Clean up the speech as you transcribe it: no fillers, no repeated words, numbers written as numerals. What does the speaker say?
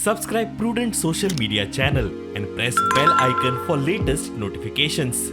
Subscribe Prudent social media channel and press bell icon for latest notifications.